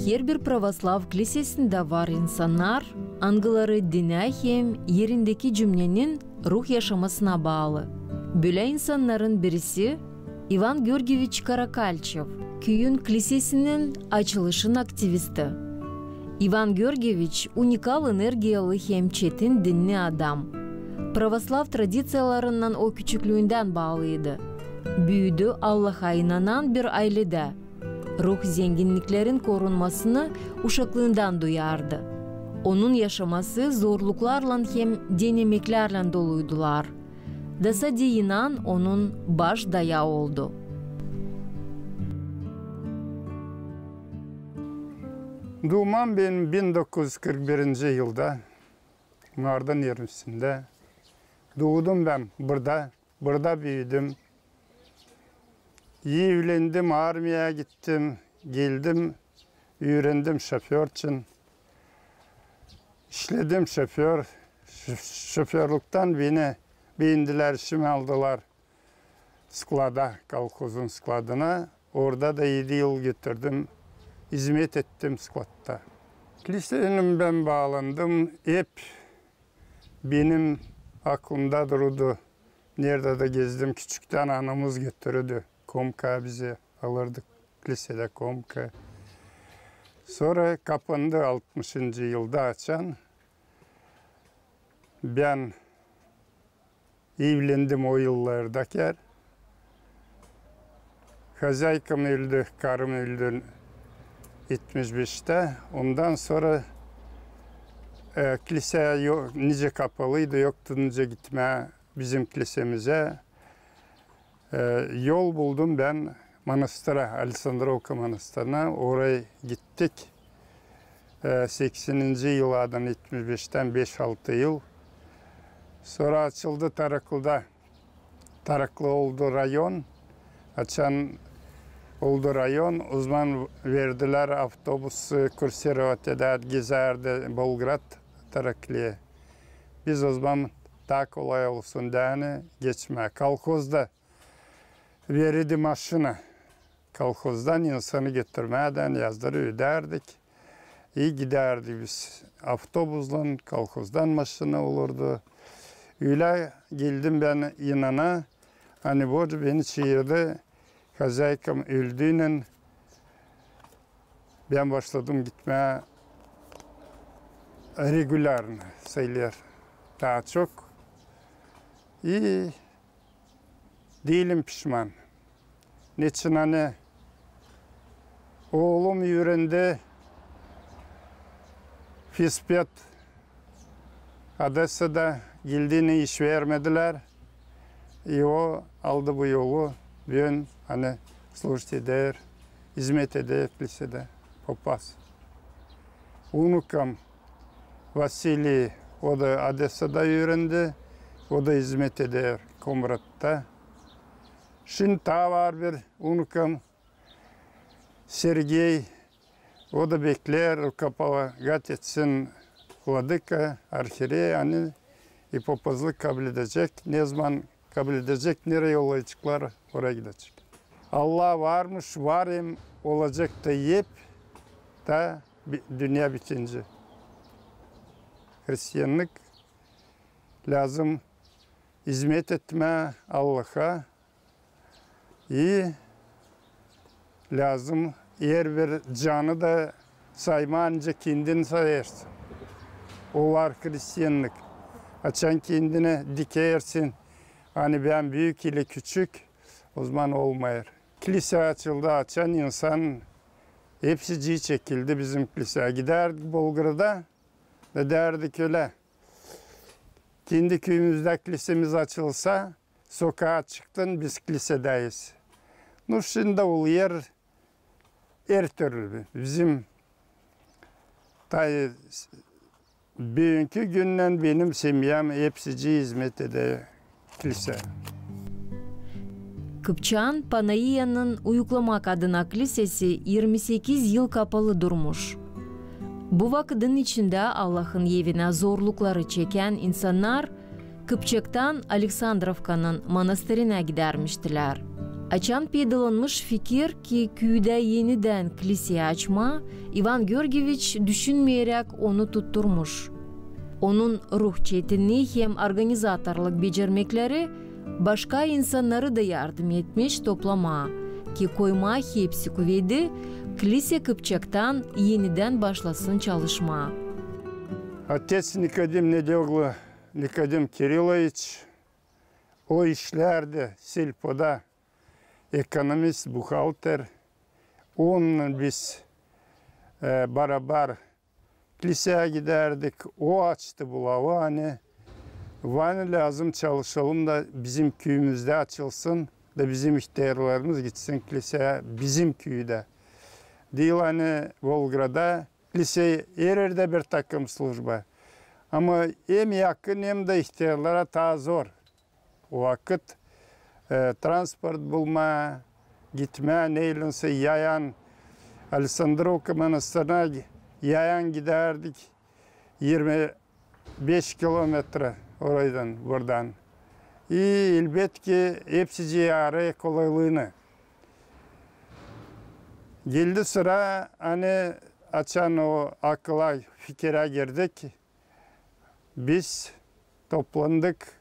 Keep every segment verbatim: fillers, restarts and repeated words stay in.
Herbir pravoslav klisesindä var insannar, angıları dinä hem erindeki cümnenin ruh yaşamasına baalı. Bölä insannarın birisi İvan Georgieviç Karakalçev, küüyün klisesinin açılışın aktivisti. İvan Georgieviç unikal energiyalı hem çetin dinni adam. Pravoslav tradiţiyalarınnan o küçüklüündän baalıydı. Büüdü Allaha inanan bir ayledä. Ruh zenginniklerin korunmasını uşaklıından duyardı. Onun yaşaması zorluklarlan hem denemeklärlän doluydular. Da sade inan onun baş dayaa oldu. Duumam benim bin dokuz üz kırk birinci yılda, martın irmisindä. Duudum bän burada, burada büüdüm. Evlendim, armiyaya gittim, geldim, üürendim şoför için. İşledim şoför. Şo-, şoförlüktan beni beendilär, işimi aldılar sklada, kolhozun skladına. Orada da edi yıl götürdüm, izmet ettim skladda. Klisenin bän baalandım, hep benim aklımda dururdu. Neredä dä gezdim, küçüktän anamız götürürdü. Komka bizi alırdık, klisedä komka. Sora kapandı altmışıncı yılda, açan bän evlendim o yıllarda kär. Hozäykam öldü, karım öldü etmiş beştä. Ondan sora, e, klisä yo-, nicä kapalıydı, yoktu nicä gitmää bizim klisemizä. E, yol buldum bän manastıra, Aleksandrovka manastırına. Oraya gittik. E, sekseninci yıllardan, etmiş beştän, beş-altı yıl. Sora açıldı Taraklıda. Taraklı oldu rayon. Açan oldu rayon, ozaman verdilär avtobusu, kursirovat edärdi, gezärdi Bolgrad, Taraklıya. Biz ozaman taa kolay olsun deyni geçmää. Kolhozda verirdi maşina. Kolhozdan insanı götürmää deyni, yazdırıp ödärdik. İi gidärdik biz avtobuslan, kolhozdan maşina olurdu. Ölä geldim bän inana, ani borcu beni çaardı, hozäykam öldüynän bän başladım gitmää regulärno, sayılêr, taa çok. İi diilim pişman. Neçin ani oolum üürendi fizped Odesada, geldi, iş vermedilär. İi o aldı bu yolu, büün ani slujit eder, izmet eder klisedä, popaz. Unukam Vasiliy, o da Odesada üürendi, o da izmet eder Komratta. Şindi taa var bir unukam Sergey, o da bekleer, rukopoлагать etsin vladıka, arhirey, ani i popazlık kabledecek, nezaman kabledecek, nereyi yollayaceklar, oraya gidecek. Allah varmış, var hem olacek da hep, ta bi-, dünnä bitinci. Hristiannık lääzım izmet etmää Allaha, i lääzım herbir canı da saymaa, nicä kendin sayêrsın. Olar hristiannık. Açan kendini dikersin, ani bän büük ili küçük, ozaman olmêêr. Klisä açıldı, açan insan hepsicii çekildi bizim klisä. Gidärdik Bolgrada, da deyärdik ölä. Kendi küüyümüzdä klisemiz açılsa, sokaa çıktın, biz klisedäyiz. Nu, şindi olêr ertürlü. Bizim taa büünkü gündän benim semyam hepsicii izmet eder klisä. Kıpçaan Panaiyanın uyuklamak adına klisesi irmi sekiz yıl kapalı durmuş. Bu vakıdın içindä Allahın evinä zorlukları çekän insannar Kıpçaktan Aleksandrovkanın manastırına gidärmiştilär. Açan peydalanmış fikir ki, küüdä enidän klisä açmaa, İvan Georgieviç düşünmeeräk onu tutturmuş. Onun ruh çetinnii hem organizatorluk becermekleri başka insannarı da yardım etmiş toplamaa, ki koymaa hepsi kuvedi, klisä kıpçaktan enidän başlasın çalışmaa. Отец Никодим Недёгла, Никодим Кириллович, o işlärdi Silpoda, ekonomist, buhalter. Onunnan biz, e, barabar klisää gidärdik. O açtı bu lavı, ani var lääzım çalışalım da bizim küüyümüzdä açılsın da bizim ihtärlarımız gitsin klisää bizim küüdä. Diil ani Volgradda, klisä, her erdä bir takım slujba. Ama hem yakın, hem dä ihtärlara taa zor. O vakıt, e, transport bulmaa, gitmää, neylensä yayan, Alesandrovka manastırına yayan gidärdik, irmi beş kilometra oraydan, buradan. İ, elbetki, hepsicii arêêr kolaylıını. Geldi sıra, ani açan o akıla, fikirä girdik, biz toplandık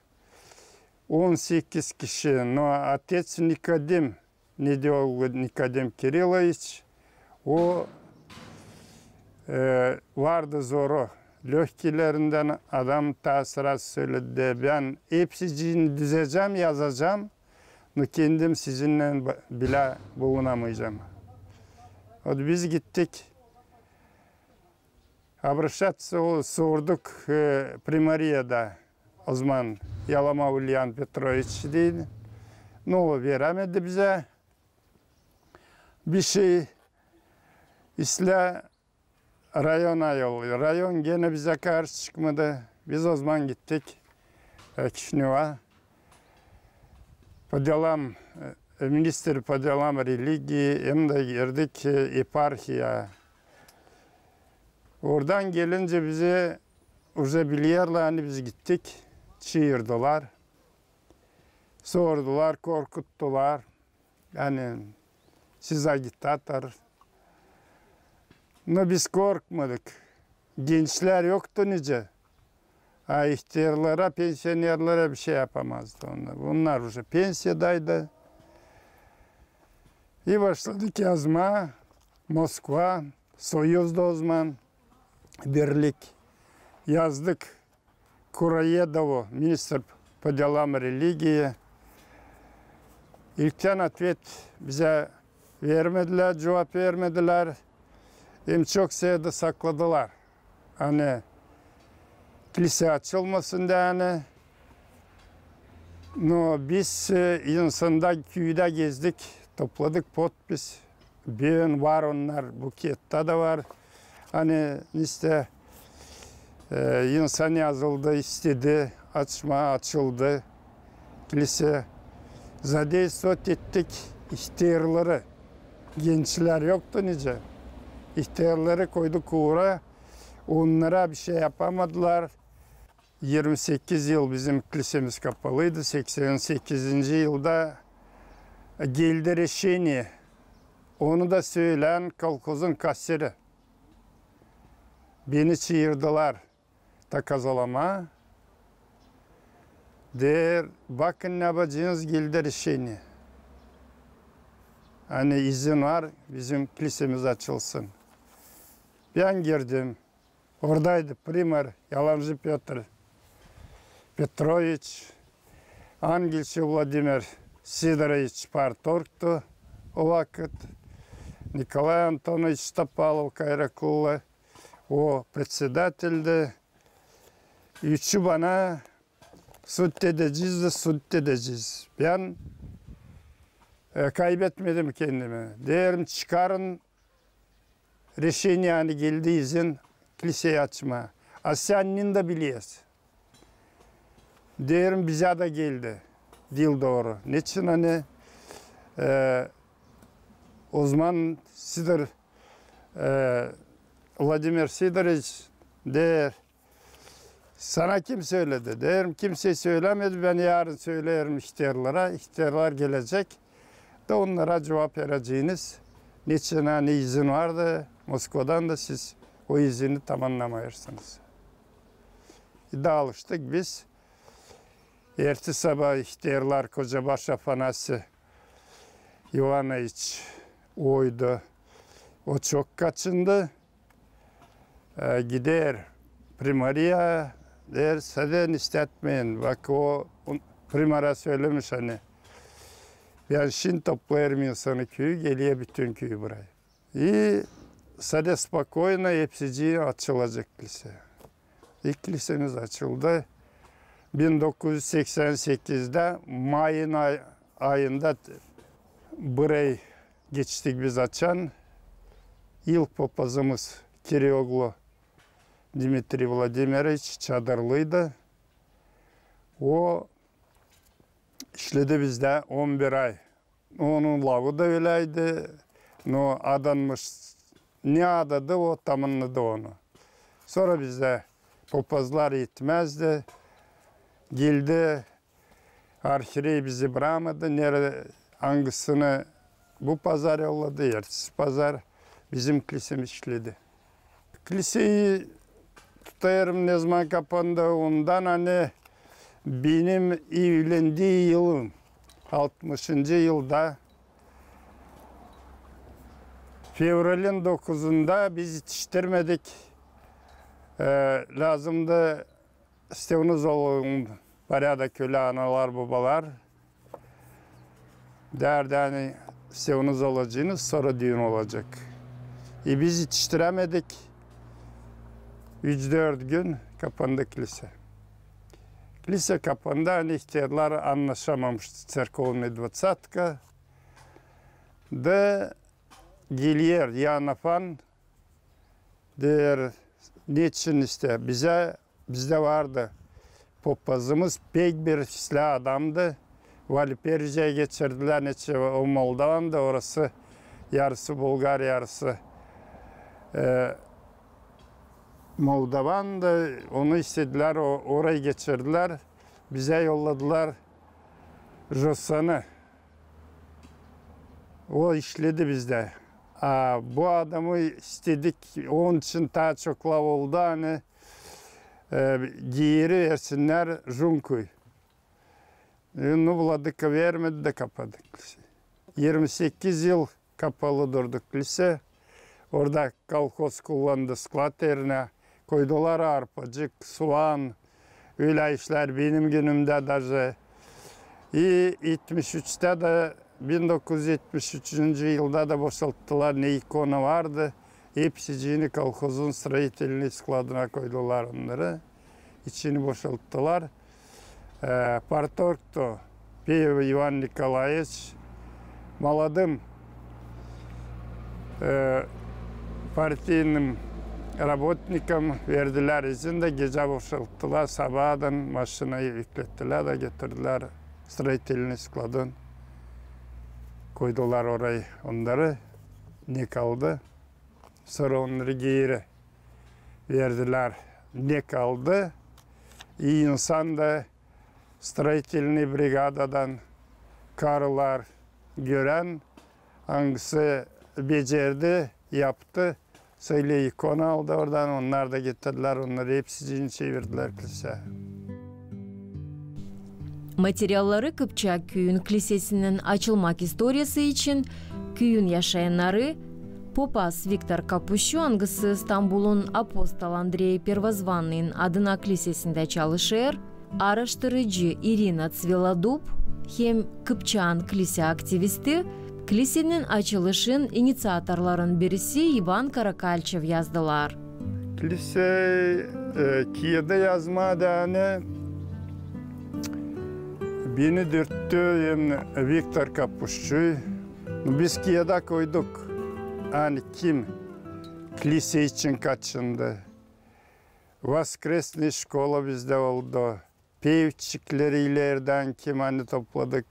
on sekiz kişi, no отец Никодим, Недёгла Никодим Кириллович, o, e, vardı zoru. Lögkilerindän adam taa sırası söledi: bän hepsiciini düzecäm, yazacam, no kendim sizinnän ba-, bilä bulunamayacam. O da biz gittik. Обращаться, o, sorduk, e, primariyada. O zaman Yalama Ulyan Petroviç deyni. No, o verämedi bizä bişey. İslää rayona yollaydı. Rayon genä bizä karşı çıkmadı. Biz o zaman gittik, e, Kişineva. По делам, e, министр по делам религии, hem dä girdik, e, eparhiya. Oradan gelincä bizi уже bilerlär, ani biz gittik, çaardılar. Sordular, korkuttular. Ani siz agitator. No biz korkmadık. Gençlär yoktu nicä. A ihtärlara, pensionerlerä bişey yapamazdı onnar. Onnar уже pensiyadaydı. İ başladık yazmaa. Moskva, Союзда o zaman, birlik. Yazdık Кураедову, министр по делам религии. İlktän otvet bizä vermedilär, cuvap vermedilär. Hem çok sade sakladılar. Ani kilisä açılmasın deyni. No biz, e, insanda, küüdä gezdik, topladık potpis. Büün var onnar, buketta da var. Ani, işte, e, insan yazıldı, istedi açmaa, açıldı kilisä. Задействовать ettik ihtärları. Gençlär yoktu nicä. İhtärları koyduk uura. Onnara bişey yapamadılar. İrmi sekiz yıl bizim klisemiz kapalıydı. Seksän sekizinci yılda geldi решение. Onu da söleyen kolhozun kasiri. Beni çaardılar ta kazalamaa. Deer, bakın, ne yapacınız, geldi решение. Ani izin var, bizim klisemiz açılsın. Bän girdim. Oradaydı primar Yalancı Pötr Petroviç, Angelçi Vladimir Sidoroviç, partorgtu o vakıt, Nikolay Antonoviç Topalov, Kayrakullu, o председательdi. Üçü bana: sud edecez da sud edecez. Bän, e, kaybetmedim kendimi. Deerim, çıkarın решение, ani geldi izin klisä açmaa. A sän nin da bilersin. Deerim, bizä dä geldi. Diil dooru. Neçin ani, e, o zaman Sidor, e, Vladimir Sidoroviç deer: sana kim söledi? Deerim, kimsey sölämedi, bän yarın söleerim ihtärlara, ihtärlar gelecek. Da onnara cuvap vereceniz, neçin ani izin vardı Moskvadan da, siz o izini tamannamêêrsınız. E, daalıştık biz. Ertesi sabaa ihtärlar, Kocabaş Afanasi İvanoviç oydu. O çok kaçındı. E, gider primariyaya, deer, sade istätmeyin. Bak, o, o primara sölemiş, ani bän şindi toplêêrım insanı küüyü, geler bütün küü burayı. İ sade spokoyno hepsicii açılacek klise. İlk klisemiz açıldı. Bin dokuz üz seksän sekizdä mayın ay-, ayında t-, burayı geçtik biz açan. İlk popazımız Kirioglu Dmitriy Vladimiroviç, çadırlıydı. O işledi bizdä on bir ay. Onun lavı da öläydi. No, adanmış, ne adadı, o tamamnadı onu. Sora bizdä popazlar etmäzdi. Geldi, arhirey bizi brakmadı. Nere, angısını bu pazar yolladı, ertesi pazar bizim klisemiz işledi. Kliseyi tutêrım, ne zaman kapandı, ondan ani benim evlendii yılım, altmışıncı yılda, fevralin dokuzunda biz etiştirmedik. E, lääzımdı, isteeniz olun, porядок ölä, analar, bobalar. Deerdi, ani isteeniz olaceniz, sora düün olacek. E, biz etiştirämedik. Üç-dört gün kapandı klise. Klise kapandı, ani ihtärlar annaşamamıştı, церковный двадцатка. Da geler İanafan, deer, neçin iste, bizä, bizdä vardı popazımız, pek bir islää adamdı. Valiperziyaya geçirdilär, neçin o moldavandı, orası yarısı bulgar, yarısı, e, moldavandı. Onu istedilär, o, orayı geçirdilär. Bizä yolladılar Jossanı. O işledi bizdä. A bu adamı istedik, onun için taa çok laf oldu, ani, e, geeri versinnär Junkuy. E, nu, vladıka vermedi da kapadık. İrmi sekiz yıl kapalı durduk klise. Orada kolhoz kullandı sklad erinä. Koydular arpacık, suan, ölä işlär benim günümdä daje. İ etmiş üçtä dä, bin dokuz üz etmiş üçüncü yılda da boşalttılar, ne ikona vardı. Hepsicini kolhozun строительный skladına koydular onnarı. İçini boşalttılar. E, partorgtu Пеев Иван Николаевич, молодым, e, партийным работникам verdilär izin da gecä boşalttılar, sabaadan maşina yüklettilär da götürdülär строительный skladın. Koydular orayı onnarı, ne kaldı. Sora onnarı geeri verdilär, ne kaldı. İ insan da строительный brigadadan karılar görän, angısı becerdi, yaptı. Sölä ikona aldı oradan, onnar da getirdilär, onnarı hepsicini çevirdilär klisä. Materialları Kıpçak küüyün klisesinin açılmak istoriyası için küüyün yaşayannarı, popaz Viktor Kapuşçu, angısı Stambulun Apostol Andrey Pervozvannıyn adına klisesindä çalışêr, aaraştırıcı İrina Tsveladub hem Kıpçaan klise aktivisti, klisenin açılışın iniţiatorların birisi İvan Karakalçev yazdılar. Klise, e, kiyada yazmaa deyni beni dürttü hem Viktor Kapuşçuy. Biz kiyada koyduk, ani kim klise için kaçındı. Воскресный şkola bizdä oldu. Pevçikleri ileerdän kim ani topladık.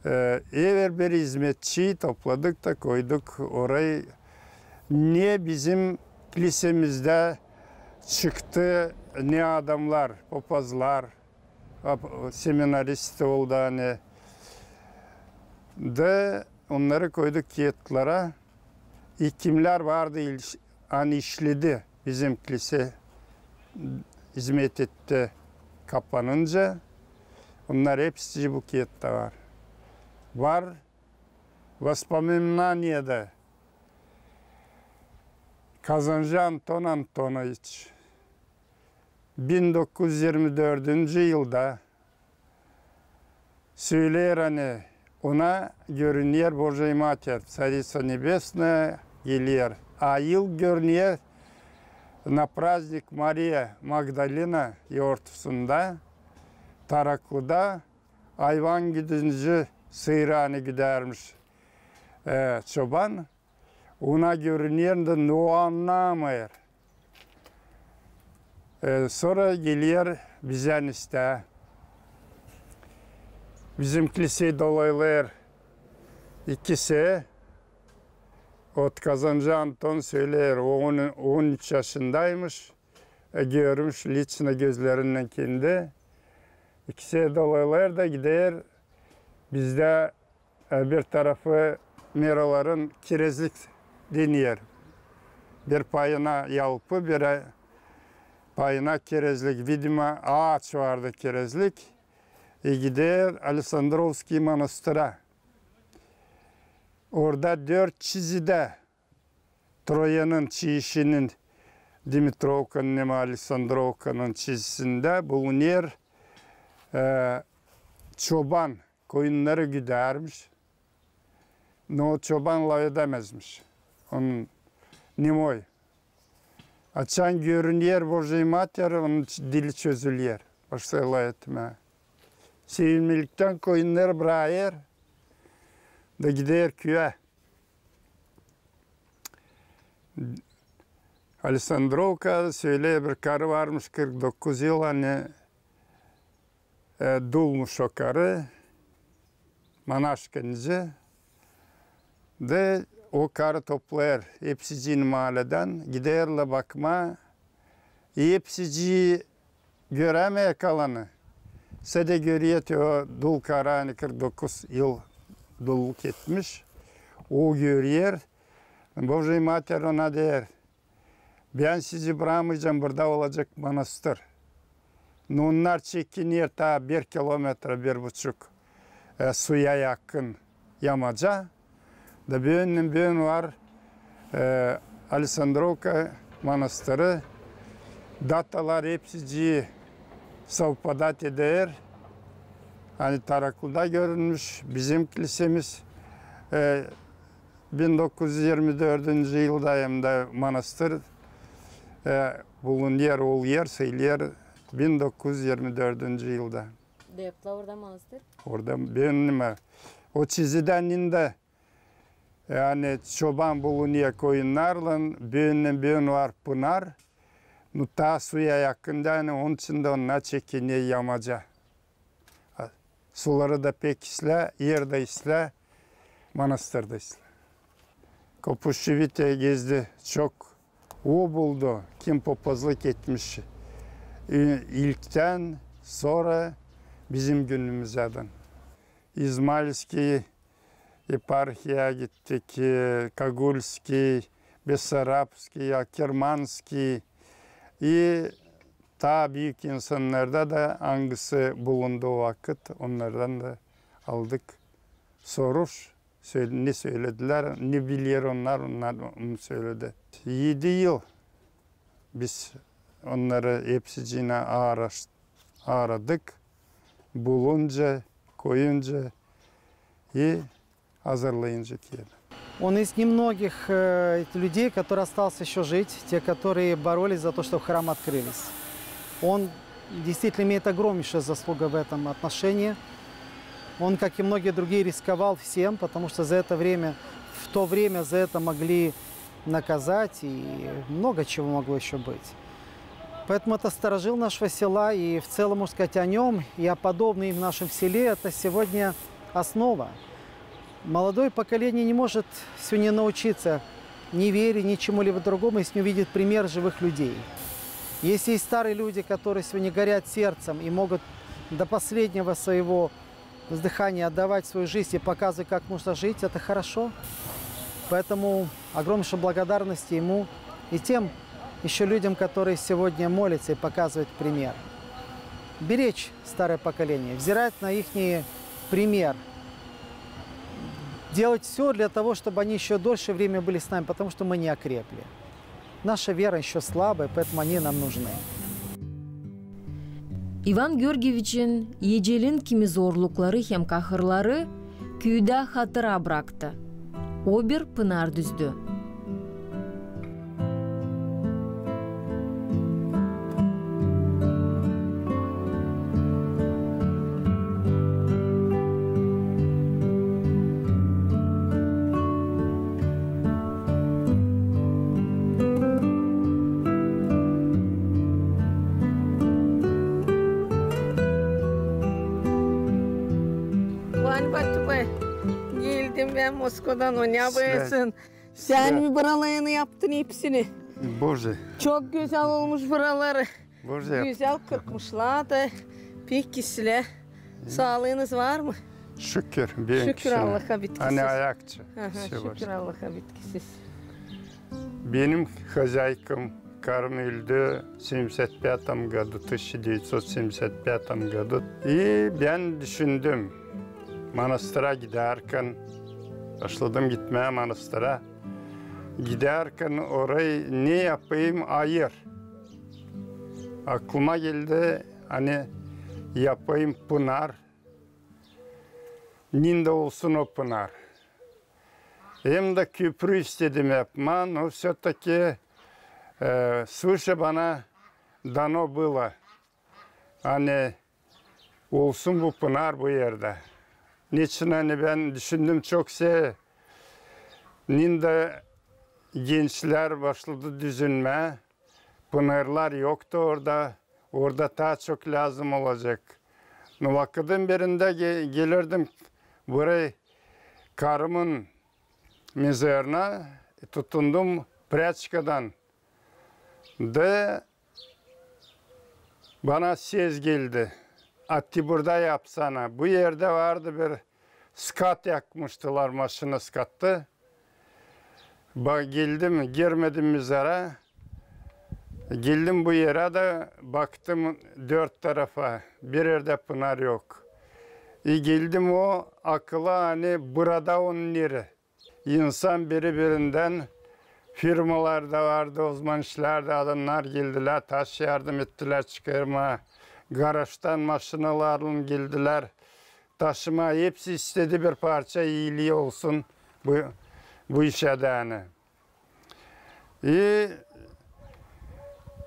E, herbir izmetçiyi topladık da koyduk orayı. Ne bizim klisemizdä çıktı, ne adamnar, popaznar, ap-, seminaristi oldu, ani Da onnarı koyduk kiyatlara. İ kimlär vardı, iş-, ani işledi bizim kilise, izmet etti kapanınca, onnar hepsi bu kiyatta var. Var воспоминанияда Kazancı Anton Antonoviç bin dokuz üz irmi dördüncü yılda söleer, ani ona görüner Божья Матерь, Царица Небесная, geler. A yıl görüner на праздник Мария Магдалина yortusunda, Taraklıda, ayvan güdücü, sıyırını güdermiş, e, çoban. Ona görüner dä, o annamêêr. E, sora geler bizä istää. Bizim kiliseyi dolaylar ikisi. Ot Kazancı Anton söleer, o on, on üç yaşındaymış. E, görmüş лично gözlerinnän kendi. İkisi dolaylar da gider bizdä e, bir tarafı meraların kerezlik deneer. Bir payına yalpı, bir payına kerezlik. Видимо, aaç vardı kerezlik. E, gider Александровский manastıra. Orada dört çizidä Troyanın çiişinin, Dimitrovkanın hem Aleksandrovkanın çizisindä buluner, e, çoban koyunnarı güdermiş. Но o çoban lafedämezmiş. Onun nemoy. Açan görüner Божья Матерь, onun ç-, dili çözüler. Başlêêr lafetmää. Sevinmeliktän koyunnarı brakêr da gider küüyä. Aleksandrovka, söleer, bir karı varmış kırk dokuz yıl, ani e, dulmuş o karı, monaşka nicä. Da o karı toplêêr hepsicini maaledän, giderlär bakmaa. E, hepsici görämeer kalanı. Sade görer o dul karı, ani kırk dokuz yıl dulluk etmiş. O görer. Божья Матерь ona deer: Bän sizi brakmayacam, burada olacek manastır. Но onnar çekiner taa bir kilometra, bir buçuk, e, suya yakın yamaca. Da büünnän büün var, e, Aleksandrovka manastırı. Datalar hepsicii совпадать eder. Ani Taraklıda görülmüş, bizim kilisemiz, e, bin dokuz üz irmi dördüncü yılda hem dä manastır, e, buluner, o er sayılêr bin dokuz üz irmi dördüncü yılda. Da yaptılar orada manastır? Orada büünnän o çizidä nindä, ani çoban buluner koyunnarlan, büünnän büün var pınar, но taa suya yakın, ani onun için dä onnar çekiner yamaca. Suları da pek islää, er dä islää, manastır da islää. Kopuşçu Vitya gezdi çok. O buldu, kim papazlık etmiş i-, ilktän sora bizim günümüzädän. İzmailskiy eparhiyaya gittik, e, Kagulskiy, Besarabskiy, Akermanskiy. I taa büük insannarda da, angısı bulundu o vakıt, onnardan da aldık soruş, söl-, ne söledilär, ne biler onnar, onnar onu söledi. Edi yıl biz onnarı hepsicini aaraş-, aaradık, bulunca, koyunca i hazırlayınca ki. Он из немногих, э, людей, который остался ещё жить, те, которые боролись за то, чтобы храмы открылись. Он действительно имеет огромнейшую заслугу в этом отношении. Он, как и многие другие, рисковал всем, потому что за это время, в то время за это могли наказать, и много чего могло ещё быть. Поэтому это старожил нашего села, и в целом, можно сказать, о нём и о подобных в нашем селе, это сегодня основа. Молодое поколение не может сегодня научиться ни вере, ни чему-либо другому, если не увидит пример живых людей. Если есть старые люди, которые сегодня горят сердцем и могут до последнего своего С дыхания отдавать свою жизнь и показывать, как нужно жить, это хорошо. Поэтому огромнейшая благодарность ему и тем ещё людям, которые сегодня молятся и показывают пример. Беречь старое поколение, взирать на ихний пример, делать всё для того, чтобы они ещё дольше время были с нами, потому что мы не окрепли. Наша вера ещё слабая, поэтому они нам нужны. İvan Georgieviçin ecelin kimi zorlukları hem kahırları küüdä hatıra braktı. O bir pınar düzdü. Vay, bak, bak. Geldim ben Moskvadan, o ne yapıyorsun? Sen mi buralarını yaptın hepsini? Боже. Çok güzel olmuş buraları. Боже. Güzel kırpmışlar da pek islää. Saalıınız var mı? Şükür. Şükür Allaha, bitkisiz. Ani ayakçı. Aha, şükür Allaha, bitkisiz. Benim hozaykam, karım öldü семьдесят пятом году, тысяча девятьсот семьдесят пятом году. И ben düşündüm, manastıra gidärkän, başladım gitmää manastıra. Gidärkän orayı ne yapayım, ayır. Aklıma geldi, ani yapayım pınar. Nindä olsun o pınar. Hem dä köprü istedim yapmaa, но всё-таки, e, свыше bana dano было, ani olsun bu pınar bu erdä. Neçin ani ben düşündüm, çok şey, nindä gençlär başladı düzülmää. Pınarlar yoktu orada. Orada taa çok lääzım olacek. No vakıdın birindä ge-, gelirdim burayı karımın mezarına, tutundum prâçkadan. Da bana ses geldi. A ti burada yapsana. Bu erdä vardı bir skat yakmıştılar, maşina skattı. Ba-, geldim, girmedim mezara. Geldim bu erä da baktım dört tarafa. Bir erdä pınar yok. E, geldim o akıla, ani burada onun eri. İnsan biri-birindän, firmalar da vardı, o zaman işlerdä adamnar geldilär, taş yardım ettilär çıkarmaa. Garaştan maşinalarlan geldilär taşımaa. Hepsi istedi bir parça iilii olsun bu, bu işä deyni. E,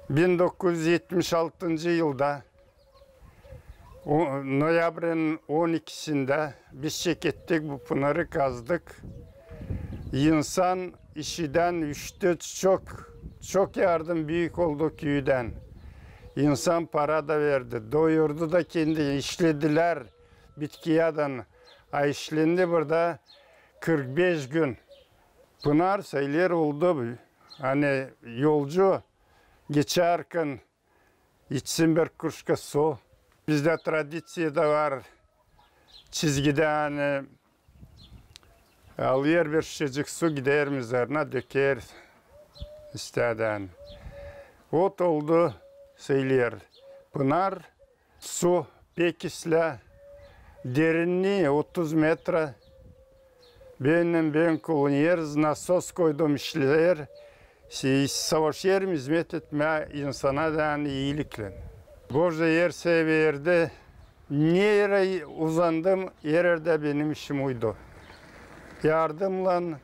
bin dokuz üz etmiş altıncı yılda, o, noyabrinin on ikisindä biz çekettik, bu pınarı kazdık. İnsan işidän üç-dört çok, çok yardım büük oldu küüdän. İnsan para da verdi, doyurdu da kendini, işledilär bitkiyädän. A işlendi burada kırk beş gün. Pınar sayılêr oldu. Ani yolcu geçärkän içsin bir kruşka su. Bizdä tradiţiya da var. Çizgidä, ani alêr bir şişecik su, gider mezarına, döker istedän. Ot oldu, sayılêr pınar. Su pek islää, derinnii otuz metra. Bendän bän kullanêrız, nasos koydum, işleer. Savaşêrım izmet etmää insana deyni iiliklän. Boža er şey verdi. Neredä uzandım, erdä benim işim uydu. Yardımlan,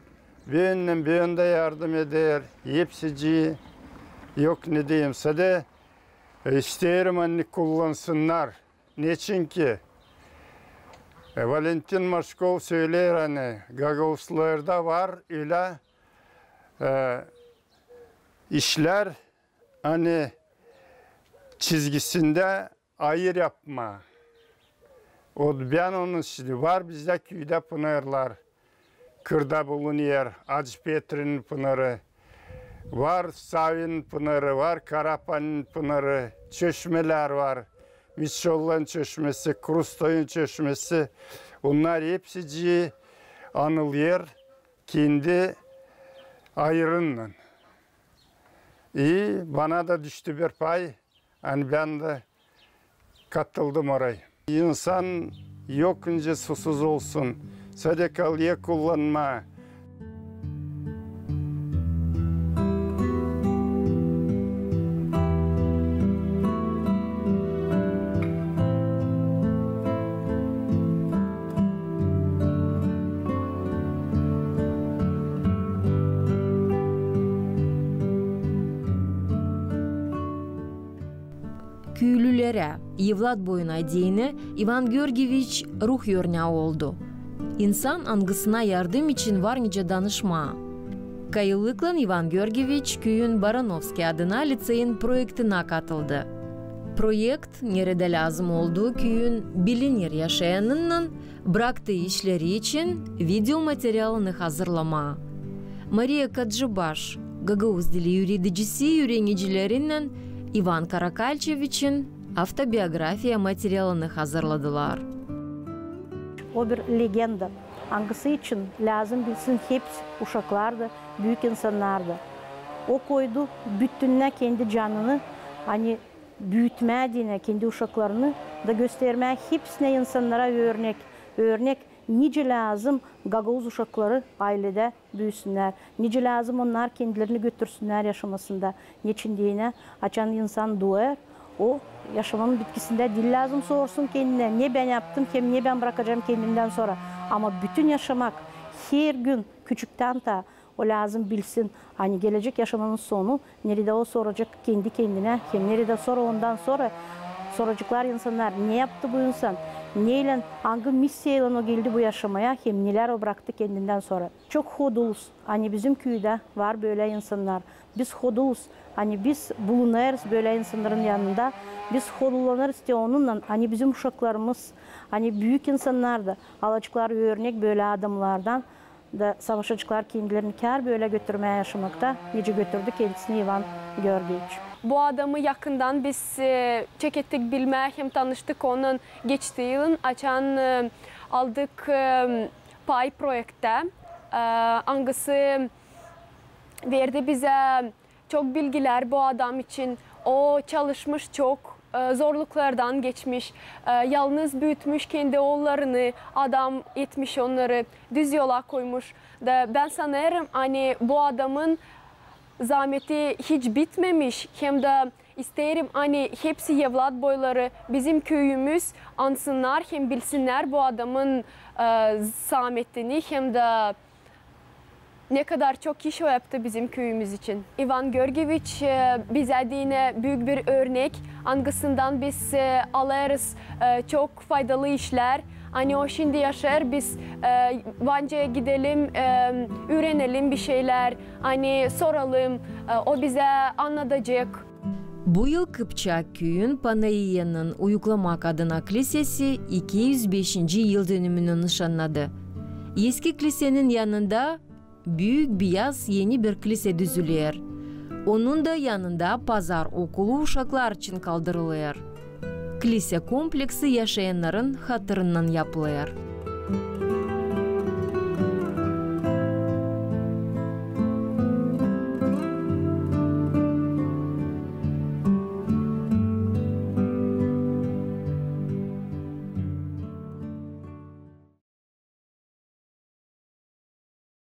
bendän bän dä yardım eder, hepsicii, yok ne deyim, sade E, isteerim, ani kullansınnar. Neçinki, e, Valentin Maşkov söleer, ani gagauzlarda var ölä, e, işlär, ani çizgisindä ayır yapmaa. O, bän onun için, var bizdä küüdä pınarlar. Kırda bulunêr Acı Petrinin pınarı, var Savinin pınarı, var Karapanin pınarı, çeşmelär var. Miçolların çeşmesi, Krustoyun çeşmesi, bunnar hepsicii anılêr kendi ayırınnan. İi, bana da düştü bir pay, ani bän dä katıldım orayı. İnsan yok nicä susuz olsun, sade kalêr kullanmaa. Küülülerä, evlat boyuna deyni İvan Georgieviç ruh örnää oldu. İnsan, angısına yardım için var nicä danışmaa. Kayıllıklan İvan Georgieviç küüyün Baranovskiy adına liţeyin proektinä katıldı. Proekt, neredä lääzım oldu küüyün bilinir yaşayanınnan, braktıı işleri için video materialını hazırlamaa. Mariya Kadjibaş, gagauz dili üüredicisi, üürenicilerinnän İvan Karakalçeviçin avtobiografiya materialını hazırladılar. O bir legenda, angısı için lääzım bilsin hepsi, uşaklar da, büük insannar da. O koydu bütünnä kendi canını, ani büütmää deyni kendi uşaklarını da göstermää hepsinä insannara örnek. Örnek, nicä lääzım gagauz uşakları ayledä büüsünnär, nicä lääzım onnar kendilerini götürsünnär yaşamasında. Neçin deyni, açan insan duer, o yaşamanın bitkisindä diil lääzım sorsun kendinä, ne bän yaptım hem ne bän brakacam kendimdän sora. Ama bütün yaşamak, her gün, küçüktän taa, o lääzım bilsin, ani gelecek yaşamanın sonu, neredä o soracek kendi kendinä, hem neredä sora ondan sora soraceklar insannar, ne yaptı bu insan, neylän, angı missiyaylan o geldi bu yaşamaya, hem nelär o braktı kendindän sora. Çok hoduluz, ani bizim küüdä var bölä insannar. Biz hoduluz, ani biz bulunêrız bölä insannarın yanında. Biz hodullanêrız te onunnan, ani bizim uşaklarımız, ani büük insannar da alaceklar örnek bölä adamnardan da savaşaceklar kendilerini kär bölä götürmää yaşamakta, nicä götürdü kendisini İvan Georgieviç. Bu adamı yakından biz, e, çekettik bilmää hem tanıştık onunnan geçti yılın, açan, e, aldık, e, pay proektä, e, angısı verdi bizä çok bilgilär bu adam için. O çalışmış çok, e, zorluklardan geçmiş, e, yalnız büütmüş kendi oollarını, adam etmiş onnarı, düz yola koymuş. Da bän sanêrım, ani bu adamın zaameti hiç bitmemiş, hem dä isteerim, ani hepsi evlat boyları bizim küüyümüz ansınnar hem bilsinnär bu adamın, e, zaametini, hem dä ne kadar çok iş o yaptı bizim küüyümüz için. İvan Georgieviç, e, bizä deyni büük bir örnek, angısından biz, e, alêrız, e, çok faydalı işlär. Ani o şindi yaşêêr, biz, e, bence gidelim, e, üürenelim bir şeylär, ani soralım, e, o bizä annadacek. Bu yıl Kıpçak küüyün Panaiyanın uyuklamak adına klisesi iki üz beşinci yıldönümünü nışannadı. Eski klisenin yanında büük biyaz eni bir klise düzüler. Onun da yanında pazar okulu uşaklar için kaldırılêr. Klise kompleksi yaşayannarın hatırından yapılêr.